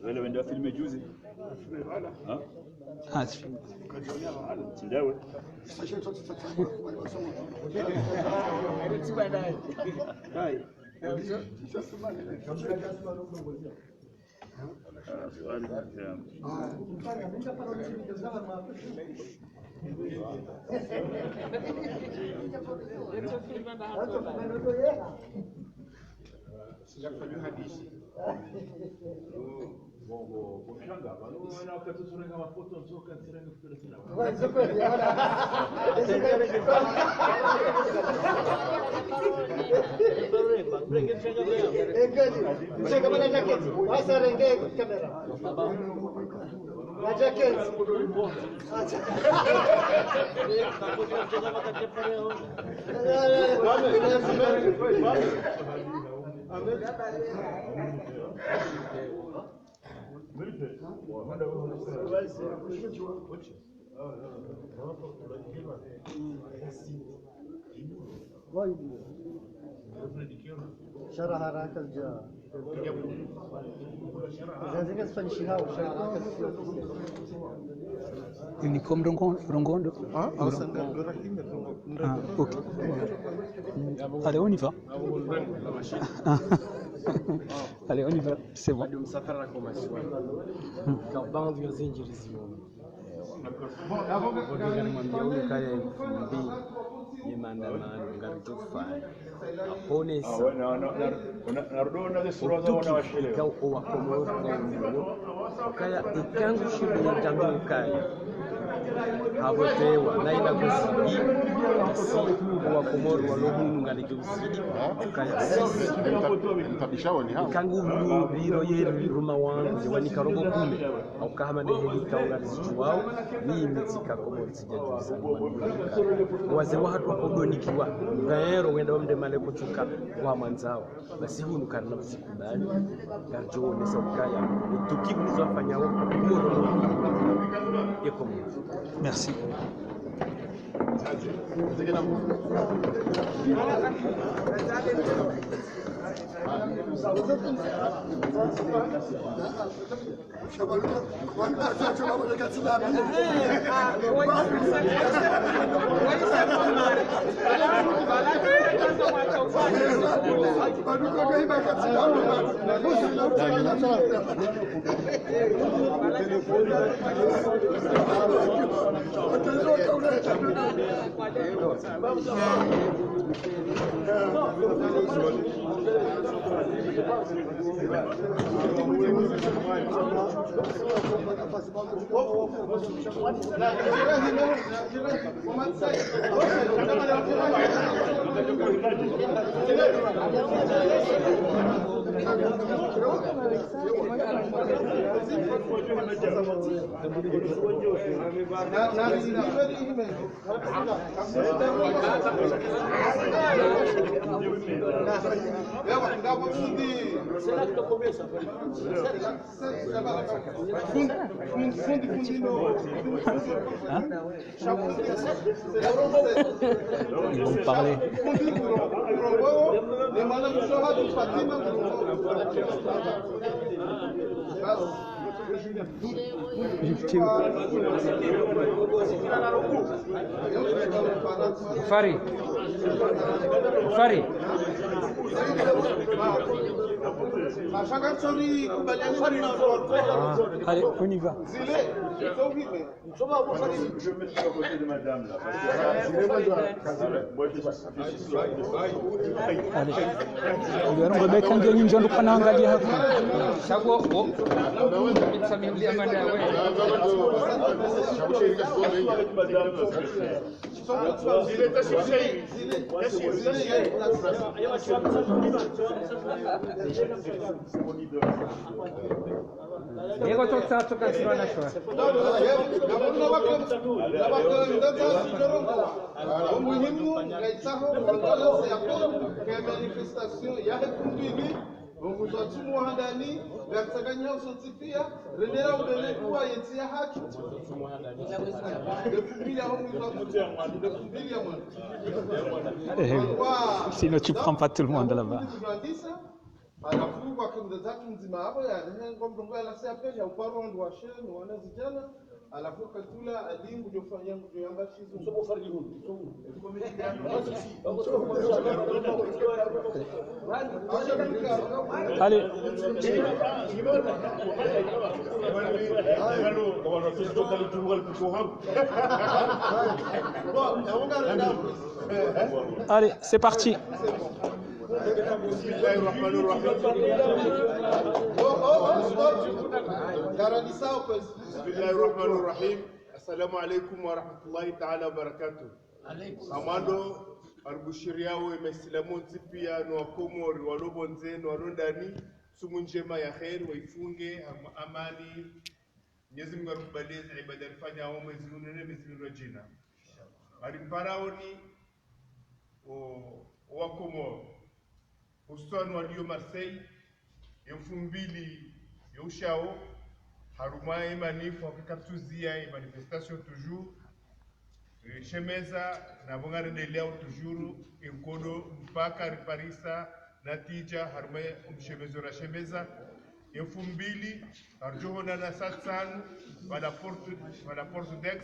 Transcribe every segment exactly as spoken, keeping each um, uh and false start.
Wale wende filme juzi. Ha? Ah, si. Sindawe. Shara haraka ja. Zazika zifanyishihao, shara haraka sio. Uniforme rongo-, rongondo. Ah, ah, ok. Allez, on y va. Allez, on y va, c'est bon. Ndo msafara kwa masiwa. Kabandu ya zinjiri zio. Vodega nimwambia uyu kaya mbi ye maandamano ngaridjofanya. Aponesa. Ukika uko wa Komoro kwa uliwo. Ukaya ikangu shimwe ngambi ukaya. Havotewa, na ila kuzidi, si wa Komoro walo hunu ngaridjo uzidi. Ukaya sisi. Mtabishawo ni hao. Ikangu mlu, biro ye ruma wangu, ye wanika robo kume. Au kahama ne heli kaunga rizidjuwao, ni imitsika Komoro tsidjadjusa. Wazee wahatru wakodonikiwa, ngaero wenda wamde male kutsuka wa mwandzao. Basi hunu karina msiku bani, ngaridjo onesa ukaya, utukivu nizo wafanyao, Komoro. Ye Komoro. Merci. Ils vont parler. Fari. Fari. Ah, allez, on y va. Allez. Rebecca, ngiyo nyinyi njo ndo kana angalia hapa. Yego, toksa, toksa, toksa. Omuhimu, ngaitsaho, manifestation yahe kumbili, omuzwatsi muhandani, ngatsakanyaho sontsi pia, rendera ubele kuwa yentsi ya haki. Nekumbili ya homu, nekumbili ya mwana. Eh, sinon tu prends pas tout le monde là-bas. Halafu kwa kimdazatu mdzima hapo ya, eh, ngombe ya la C A P ya uparo ndo washe, ni wana zijana. Halafu katula alingu jofanya, joyamba shizu. Allez. Allez, c'est parti. بسم الله الرحمن الرحيم. بسم الله الرحمن الرحيم. السلام عليكم ورحمة الله تعالى وبركاته. Amando, aribushiriyawo emaislamu ontsi pia, no wakomori, walo pvondze, no walo ndani, tsumu ndjema ya kheri, waifunge, am-, amani. Mwenyezi Mungu arikubalie ze ibada rifanyao mwezi unu ne mwezi unu rajina. Ari mparaoni, o, o wakomori, hususwani walio Marseille, ye mfumbili yo ushao, harumwa ye manif, wakakatuzia ye manifestation toujours, rishemeza, na pvo ngarendelea toujours, enkodo mpaka riparisa natija, harumwa ye mshemezo rashemeza, ye mfumbili, arijohonana saa tsanu, pvala porte, pvala porte d'Aix,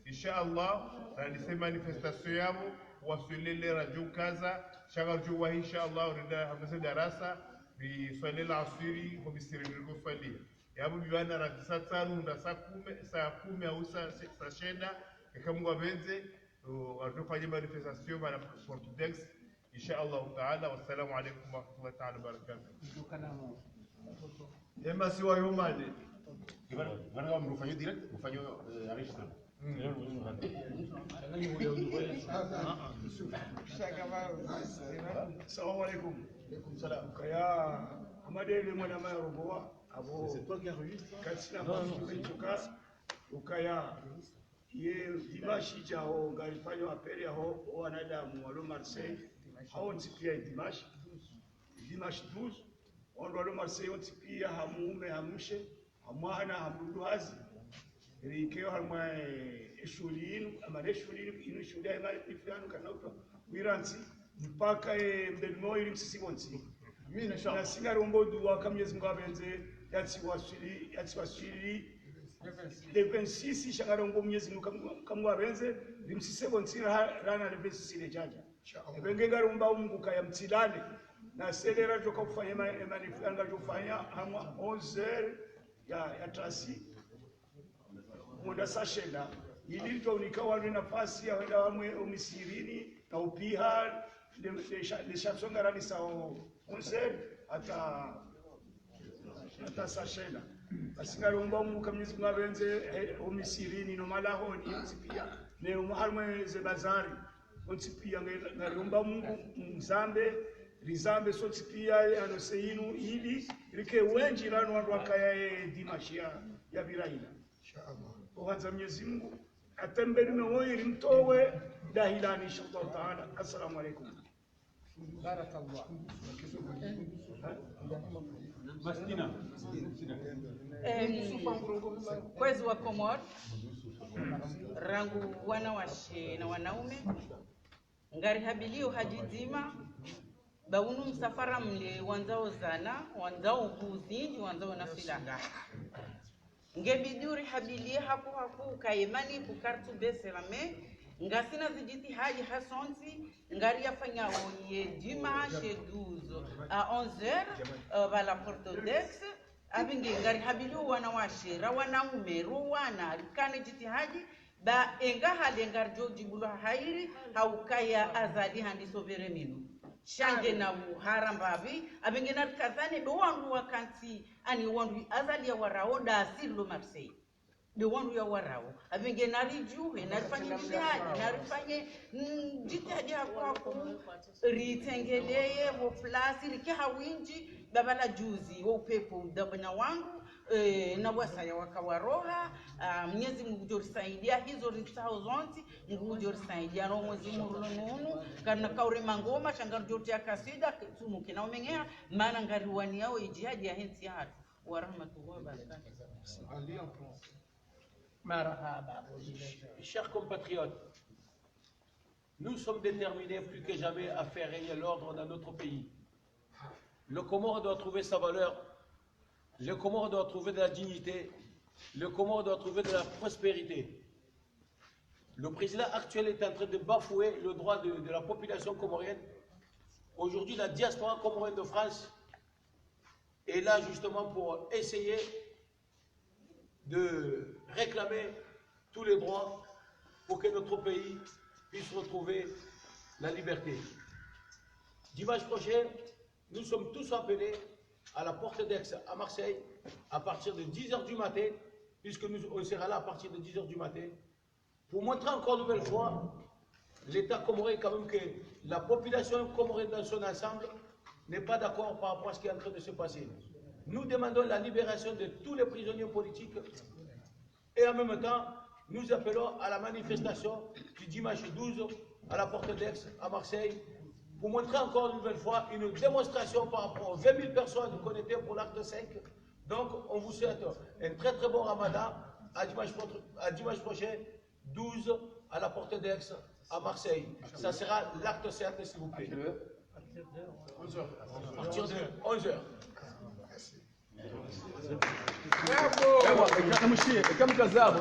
Insha Allah, randise manifestation yapvo, waswili le rajo kaza, sha ngarijo wahi insha Allah, urenda hamese darasa, riswali la aswiri, ho misirini riko swali. Yapvo bibana randisa tsanu, nda saa kume, saa kume au saa, saa shenda, eka Mungu apvendze, o, arijo fanya manifestation, pvala porte d'Aix, Insha Allahu Taala, wassalamu alaikum warahmatullahi taala wabarakatuh. Emasiwa yo mane. Bana, bana, mfanye direct, mfanye, eh, enregistrement. Salamu alaikum. Alaikum salam. Kaya, Amadele mwana maya Rogowa, abo, katsina kwa kutuka, ukaya, Ye dimashi djao ngarifanyo appel yaho wanadamu walo Marseille, hawontsi pia dimashi, dimashi douze, wandru walo Marseille wontsi pia, hamume, hamshe, hamwana, hamdrudu hazi. Rikeyo harumwa, eh, eshughuli inu, amana eshughuli inu, inu shughuli ya imani ifu yanu kana utwa, wirantsi, mpaka, eh, mbeli mo ili msisi wontsi. Amina, inshallah. Na singarombo dua ka Mwenyezi Mungu apvendze, yatsiwaswili, yatsiwaswili. Le vingt-six, sha ngarombo Mwenyezi Mungu kam-, ka Mungu apvendze, rimsise pvontsi ra-, rana le vingt-six le djadja. Inshallah. Epvenge ngaromba Mungu kaya mtsilale. Na selera djoka ufanya ema-, emanifu yanga djofanya, hamwa onze heures ya, ya trasi. Mwenda saa shenda. Ili ridjo unika wanu nafasi ya wenda wamwe omisirini, na upiha, le, le sha-, le sha tsonga rani sa o onze heures, hata hata saa shenda. Basi ngaromba Mungu ka Mwenyezi Mungu apvendze, eh, omisirini, no malahoni, yontsi pia. Ne omo harumwa ze bazari, yontsi pia, nge-, ngaromba Mungu, mzambe, rizambe sontsi pia, eh, ano se inu, ili, rike wendji rano wandru wakaya, eh, dimashi ya, ya pvira ila. Inshallah. Ohandza Mwenyezi Mungu, atembeli mewoyi rimtowe, dahilani, inshallah Taala. Assalamu alaikum. Barakallah. Mastina. Em, kwezi wa Komori, rangu wanawashe na wanaume, ngarihabilio hadjidima, ba unu msafara mle wandzao zana, wandzao nguvu zindji, wandzao na silaha. Ngebidi urihabilie haku haku, ka emanifu kartu bese la me, Ngasina zijitihadi hasontsi, ngari yafanyao ye dimanche douze à onze heures, euh, pvala Porte d'Aix, apvinge ngari habilio wanawashe, ra wanaume, ro wana, rikane jitihadi, ba enga hale ngarijo jibulwa hairi, ha ukaya Azali handiso pvere minu. Sha nge na uhara mbapvi, apvinge narikazane, be wandru wakantsi, ani wandru Azali ya warao, nda asiri lo Marseille. Be wandru ya warao. Apvinge narijuhe, narifanye jitihadi, narifanye, mm, jitihadi ha kwaku, ritengeleye, wo plasi, rike ha winji, ba pvala juzi, wo upepvo, udabanya wandru, eh, na wasaya wakawaroha, ah, Mwenyezi Mungu ngujo risaidia, hizo ritsaho zontsi, Mungu ngujo risaidia, no mwezi mhuu unu, karina kaure mangoma, sha ngarijo tia kaswida, ke-, tsumuke na umengeha, mana ngariwaniao ijihadi ya hentsi yahatru. Wa rahmatullahi wa barakatuh. Marahaba. Chers compatriotes, nous sommes déterminés plus que jamais à faire régner l'ordre dans notre pays. Le Comore doit trouver sa valeur. Le Comore doit trouver de la dignité. Le Comore doit trouver de la prospérité. Le président actuel est en train de bafouer le droit de, de la population comorienne. Aujourd'hui, la diaspora comorienne de France est là justement pour essayer de réclamer tous les droits pour que notre pays puisse retrouver la liberté. Dimanche prochain, nous sommes tous appelés à la Porte d'Aix à Marseille à partir de dix heures du matin, puisque nous, on sera là à partir de dix heures du matin, pour montrer encore une nouvelle fois l'État comorien, quand même, que la population comorienne dans son ensemble n'est pas d'accord par rapport à ce qui est en train de se passer. Nous demandons la libération de tous les prisonniers politiques et en même temps, nous appelons à la manifestation du dimanche douze à la Porte d'Aix à Marseille pour montrer encore une nouvelle fois une démonstration par rapport aux vingt mille personnes qu'on était pour l'acte cinq. Donc, on vous souhaite un très très bon ramadan. À dimanche, pro- à dimanche prochain, douze à la Porte d'Aix à Marseille. Ça sera l'acte sept, s'il vous plaît. À partir de onze heures. Ewa, eka mshiye, eka mkazabo.